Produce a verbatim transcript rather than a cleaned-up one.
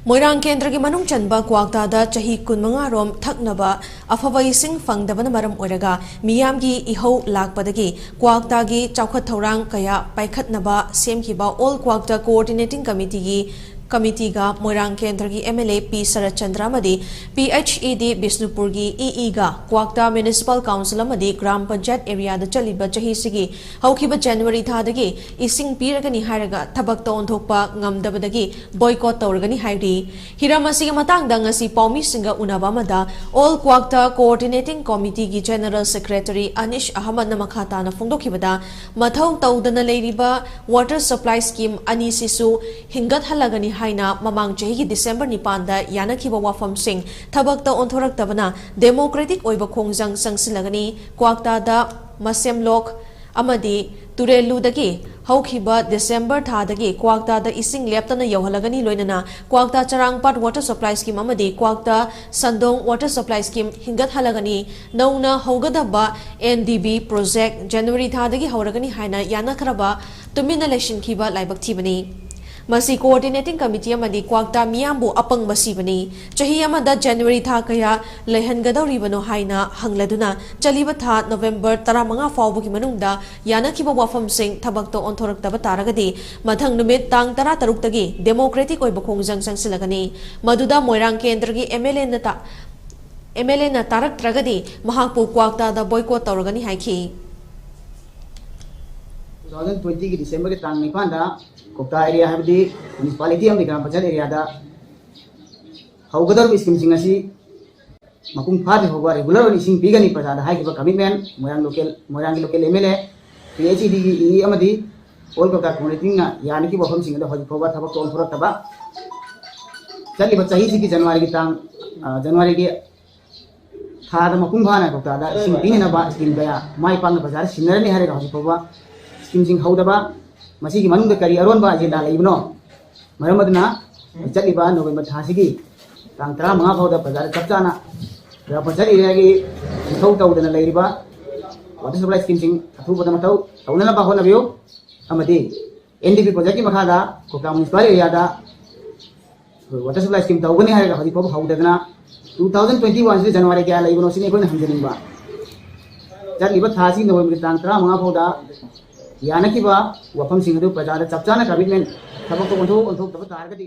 ꯃꯣꯏꯔꯥꯡ ꯀꯦꯟꯗ꯭ꯔꯒꯤ ꯃꯅꯨꯡ ꯆꯟꯕ ꯀ꯭ꯋꯥꯛꯇꯥꯗ ꯆꯍꯤ ꯀꯨꯟꯃꯉꯥ ꯔꯣꯝ ꯊꯛꯅꯕ ꯑꯐꯕ ꯏꯁꯤꯡ ꯐꯪꯗꯕꯅ ꯃꯔꯝ ꯑꯣꯏꯔꯒ ꯃꯤꯌꯥꯝꯒꯤ ꯏꯍꯧ ꯂꯥꯛꯄꯗꯒꯤ ꯀ꯭ꯋꯥꯛꯇꯥꯒꯤ ꯆꯥꯎꯈꯠ ꯊꯧꯔꯥꯡ ꯀꯌꯥ ꯄꯥꯏꯈꯠꯅꯕ ꯁꯦꯝꯈꯤꯕ ꯑꯣꯜ ꯀ꯭ꯋꯥꯛꯇꯥ ꯀꯣꯑꯣꯔꯗꯤꯅꯦꯇꯤꯡ ꯀꯃꯤꯇꯤꯒꯤ ꯀꯃꯤꯇꯤꯒ ꯃꯣꯏꯔꯥꯡ ꯀꯦꯟꯗ꯭ꯔꯒꯤ ꯑꯦꯝ ꯑꯦꯜ ꯑꯦ ꯄꯤ ꯁꯔꯠꯆꯟꯗ꯭ꯔ ꯑꯃꯗꯤ ꯄꯤ ꯑꯩꯆ ꯏ ꯗꯤ ꯕꯤꯁꯅꯨꯄꯨꯔꯒꯤ ꯏ ꯏꯒ ꯀ꯭ꯋꯥꯛꯇꯥ ꯃ꯭ꯌꯨꯅꯤꯁꯤꯄꯥꯜ ꯀꯥꯎꯟꯁꯤꯜ ꯑꯃꯗꯤ ꯒ꯭ꯔꯥꯝ ꯄꯟꯆꯥꯌꯠ ꯑꯦꯔꯤꯌꯥꯗ ꯆꯠꯂꯤꯕ ꯆꯍꯤꯁꯤꯒꯤ ꯍꯧꯈꯤꯕ ꯖꯅꯋꯥꯔꯤ ꯊꯥꯗꯒꯤ ꯏꯁꯤꯡ ꯄꯤꯔꯒꯅꯤ ꯍꯥꯏꯔꯒ ꯊꯕꯛꯇ ꯑꯣꯟꯊꯣꯛꯄ ꯉꯝꯗꯕꯗꯒꯤ ꯕꯣꯏꯀꯣꯠ ꯇꯧꯔꯒꯅꯤ ꯍꯥꯏꯔꯤ꯫ ꯍꯤꯔꯝ ꯑꯁꯤꯒꯤ ꯃꯇꯥꯡꯗ ꯉꯁꯤ ꯄꯥꯎꯃꯤꯁꯤꯡꯒ ꯎꯅꯕ ꯑꯃꯗ ꯑꯣꯜ ꯀ꯭ꯋꯥꯛꯇꯥ ꯀꯣꯑꯣꯔꯗꯤꯅꯦꯇꯤꯡ ꯀꯃꯤꯇꯤꯒꯤ ꯖꯦꯅꯔꯦꯜ ꯁꯦꯀ꯭ꯔꯦꯇꯔꯤ ꯑꯅꯤꯁ ꯑꯍꯃꯗꯅ ꯃꯈꯥ ꯇꯥꯅ ꯐꯣꯡꯗꯣꯛꯈꯤꯕꯗ, ꯃꯊꯧ ꯇꯧꯗꯅ ꯂꯩꯔꯤꯕ ꯋꯥꯇꯔ ꯁꯄ꯭ꯂꯥꯏ ꯁ꯭ꯀꯤꯝ ꯑꯅꯤꯁꯤꯁꯨ ꯍꯤꯡꯒꯠꯍꯜꯂꯒꯅꯤ ꯍꯥꯏꯅ ꯃꯃꯥꯡ ꯆꯍꯤꯒꯤ ꯗꯤꯁꯦꯝꯕꯔ ꯅꯤꯄꯥꯟꯗ ꯌꯥꯅꯈꯤꯕ ꯋꯥꯐꯝꯁꯤꯡ ꯊꯕꯛꯇ ꯑꯣꯟꯊꯣꯔꯛꯇꯕꯅ ꯗꯦꯃꯣꯀ꯭ꯔꯦꯇꯤꯛ ꯑꯣꯏꯕ ꯈꯣꯡꯖꯪ ꯆꯪꯁꯤꯜꯂꯒꯅꯤ꯫ ꯀ꯭ꯋꯥꯛꯇꯥꯗ ꯃꯁꯦꯝꯂꯣꯛ ꯑꯃꯗꯤ ꯇꯨꯔꯦꯂꯨꯗꯒꯤ ꯍꯧꯈꯤꯕ ꯗꯤꯁꯦꯝꯕꯔ ꯊꯥꯗꯒꯤ ꯀ꯭ꯋꯥꯛꯇꯥꯗ ꯏꯁꯤꯡ ꯂꯦꯞꯇꯅ ꯌꯧꯍꯜꯂꯒꯅꯤ, ꯂꯣꯏꯅꯅ ꯀ꯭ꯋꯥꯛꯇꯥ ꯆꯔꯥꯡꯄꯥꯠ ꯋꯥꯇꯔ ꯁꯄ꯭ꯂꯥꯏ ꯁ꯭ꯀꯤꯝ ꯑꯃꯗꯤ Kwakta Sandong water supply scheme ꯍꯤꯡꯒꯠꯍꯜꯂꯒꯅꯤ꯫ ꯅꯧꯅ ꯍꯧꯒꯗꯕ ꯑꯦꯟ ꯗꯤ ꯕꯤ ꯄ꯭ꯔꯣꯖꯦꯛ ꯖꯅꯋꯥꯔꯤ ꯊꯥꯗꯒꯤ ꯍꯧꯔꯒꯅꯤ ꯍꯥꯏꯅ ꯌꯥꯅꯈ꯭ꯔꯕ ꯇꯨꯃꯤꯟꯅ ꯂꯩꯁꯤꯟꯈꯤꯕ ꯂꯥꯏꯕꯛ ꯊꯤꯕꯅꯤ꯫ ꯃꯁꯤ ꯀꯣꯑꯣꯔꯗꯤꯅꯦꯇꯤꯡ ꯀꯃꯤꯇꯤ ꯑꯃꯗꯤ ꯀ꯭ꯋꯥꯛꯇꯥ ꯃꯤꯌꯥꯝꯕꯨ ꯑꯄꯪꯕ ꯁꯤꯕꯅꯤ꯫ ꯆꯍꯤ ꯑꯃꯗ ꯖꯅꯋꯥꯔꯤ ꯊꯥ ꯀꯌꯥ ꯂꯩꯍꯟꯒꯗꯧꯔꯤꯕꯅꯣ ꯍꯥꯏꯅ ꯍꯪꯂꯗꯨꯅ, ꯆꯠꯂꯤꯕ ꯊꯥ ꯅꯣꯕꯦꯝꯕꯔ ꯇꯔꯥꯃꯉꯥ ꯐꯥꯎꯕꯒꯤ ꯃꯅꯨꯡꯗ ꯌꯥꯅꯈꯤꯕ ꯋꯥꯐꯝꯁꯤꯡ ꯊꯕꯛꯇ ꯑꯣꯟꯊꯣꯔꯛꯇꯕ ꯇꯥꯔꯒꯗꯤ, ꯃꯊꯪ ꯅꯨꯃꯤꯠ ꯇꯥꯡ ꯇꯔꯥꯇꯔꯨꯛꯇꯒꯤ ꯗꯦꯃꯣꯀ꯭ꯔꯦꯇꯤꯛ ꯑꯣꯏꯕ ꯈꯣꯡꯖꯪ ꯆꯪꯁꯤꯜꯂꯒꯅꯤ꯫ ꯃꯗꯨꯗ ꯃꯣꯏꯔꯥꯡ ꯀꯦꯟꯗ꯭ꯔꯒꯤ ꯑꯦꯝ ꯑꯦꯜ ꯑꯦꯅ ꯇꯥ-, ꯑꯦꯝ ꯑꯦꯜ ꯑꯦꯅ ꯇꯥꯔꯛꯇ꯭ꯔꯒꯗꯤ ꯃꯍꯥꯛꯄꯨ ꯀ꯭ꯋꯥꯛꯇꯥꯗ ꯕꯣꯏꯀꯣꯠ ꯇꯧꯔꯒꯅꯤ ꯍꯥꯏꯈꯤ꯫ ꯇꯨ ꯊꯥꯎꯖꯟ ꯇ꯭ꯋꯦꯟꯇꯤꯒꯤ ꯗꯤꯁꯦꯝꯕꯔꯒꯤ ꯇꯥꯡ ꯅꯤꯄꯥꯟꯗ ꯀꯣꯛꯇꯥ ꯑꯦꯔꯤꯌꯥ, ꯍꯥꯏꯕꯗꯤ ꯃ꯭ꯌꯨꯅꯤꯁꯤꯄꯥꯂꯤꯇꯤ ꯑꯃꯗꯤ ꯒ꯭ꯔꯥꯝ ꯄꯟꯆꯥꯌꯠ ꯑꯦꯔꯤꯌꯥꯗ ꯍꯧꯒꯗꯧꯔꯤꯕ ꯁ꯭ꯀꯤꯝꯁꯤꯡ ꯑꯁꯤ ꯃꯄꯨꯡ ꯐꯥꯗ꯭ꯔꯤ ꯐꯥꯎꯕ ꯔꯤꯒꯨꯂꯔ ꯑꯣꯏꯅ ꯏꯁꯤꯡ ꯄꯤꯒꯅꯤ ꯄ꯭ꯔꯖꯥꯗ ꯍꯥꯏꯈꯤꯕ ꯀꯃꯤꯠꯃꯦꯟ ꯃꯣꯏꯔꯥꯡ ꯂꯣꯀꯦꯜ, ꯃꯣꯏꯔꯥꯡꯒꯤ local M L A, P H E ꯗꯤꯒꯤ ꯏ ꯑꯃꯗꯤ ꯑꯣꯜ ꯀꯣꯜꯀꯇꯥ ꯀꯣꯑꯣꯔꯗꯤꯅꯦꯇꯤꯡꯅ ꯌꯥꯅꯈꯤꯕ ꯋꯥꯐꯝꯁꯤꯡ ꯑꯗꯨ ꯍꯧꯖꯤꯛ ꯐꯥꯎꯕ ꯊꯕꯛꯇ ꯑꯣꯟꯊꯣꯔꯛꯇꯕ, ꯆꯠꯂꯤꯕ ꯆꯍꯤꯁꯤꯒꯤ ꯖꯅꯋꯥꯔꯤꯒꯤ ꯇꯥꯡ, ꯑ, ꯖꯅꯋꯥꯔꯤꯒꯤ ꯊꯥꯗ ꯃꯄꯨꯡ ꯐꯥꯅ ꯀꯣꯛꯇꯥꯗ ꯏꯁꯤꯡ ꯄꯤꯅꯅꯕ ꯁ꯭ꯀꯤꯝ ꯀꯌꯥ ꯃꯥꯏ ꯄꯥꯛꯅ ꯄ꯭ꯔꯖꯥꯗ ꯁꯤꯟꯅꯔꯅꯤ ꯍꯥꯏꯔꯒ ꯍꯧꯖꯤꯛ ꯐꯥꯎꯕ ꯁ꯭ꯀꯤꯝꯁꯤꯡ ꯍꯧꯗꯕ, ꯃꯁꯤꯒꯤ ꯃꯅꯨꯡꯗ ꯀꯔꯤ ꯑꯔꯣꯟꯕ ꯑꯦꯖꯦꯟꯗꯥ ꯂꯩꯕꯅꯣ? ꯃꯔꯝ ꯑꯗꯨꯅ ꯆꯠꯂꯤꯕ ꯅꯣꯕꯦꯝꯕꯔ ꯊꯥꯁꯤꯒꯤ ꯇꯥꯡ ꯇꯔꯥꯃꯉꯥ ꯐꯥꯎꯗ ꯄ꯭ꯔꯖꯥꯗ ꯆꯞ ꯆꯥꯅ ꯒ꯭ꯔꯥꯝ ꯄꯟꯆꯥꯌꯠ ꯑꯦꯔꯤꯌꯥꯒꯤ ꯃꯊꯧ ꯇꯧꯗꯅ ꯂꯩꯔꯤꯕ ꯋꯥꯇꯔ ꯁꯄ꯭ꯂꯥꯏ ꯁ꯭ꯀꯤꯝꯁꯤꯡ ꯑꯊꯨꯕꯗ ꯃꯊꯧ ꯇꯧꯅꯅꯕ ꯍꯣꯠꯅꯕꯤꯌꯨ꯫ ꯑꯃꯗꯤ ꯑꯦꯟ ꯗꯤ ꯄꯤ ꯄ꯭ꯔꯣꯖꯦꯛꯀꯤ ꯃꯈꯥꯗ ꯀꯣꯛꯇꯥ ꯃ꯭ꯌꯨꯅꯤꯁꯤꯄꯥꯜ ꯑꯦꯔꯤꯌꯥꯗ ꯋꯥꯇꯔ ꯁꯄ꯭ꯂꯥꯏ ꯁ꯭ꯀꯤꯝ ꯇꯧꯒꯅꯤ ꯍꯥꯏꯔꯒ ꯍꯧꯖꯤꯛ ꯐꯥꯎꯕ ꯍꯧꯗꯗꯅ, ꯇꯨ ꯊꯥꯎꯖꯟ ꯇ꯭ꯋꯦꯟꯇꯤ ꯋꯥꯟꯁꯤꯗ ꯖꯅꯋꯥꯔꯤ ꯀꯌꯥ ꯂꯩꯕꯅꯣ ꯁꯤꯅꯤ ꯑꯩꯈꯣꯏꯅ ꯍꯪꯖꯅꯤꯡꯕ꯫ ꯆꯠꯂꯤꯕ ꯊꯥꯁꯤ ꯅꯣꯕꯦꯝꯕꯔꯒꯤ ꯇꯥꯡ ꯇꯔꯥꯃꯉꯥ ꯐꯥꯎꯗ ꯌꯥꯅꯈꯤꯕ ꯋꯥꯐꯝꯁꯤꯡ ꯑꯗꯨ ꯄ꯭ꯔꯖꯥꯗ ꯆꯞ ꯆꯥꯅ ꯀꯃꯤꯠꯃꯦꯟ, ꯊꯕꯛꯇ ꯑꯣꯟꯊꯣꯛ ꯑꯣꯟꯊꯣꯛꯇꯕ ꯇꯥꯔꯒꯗꯤ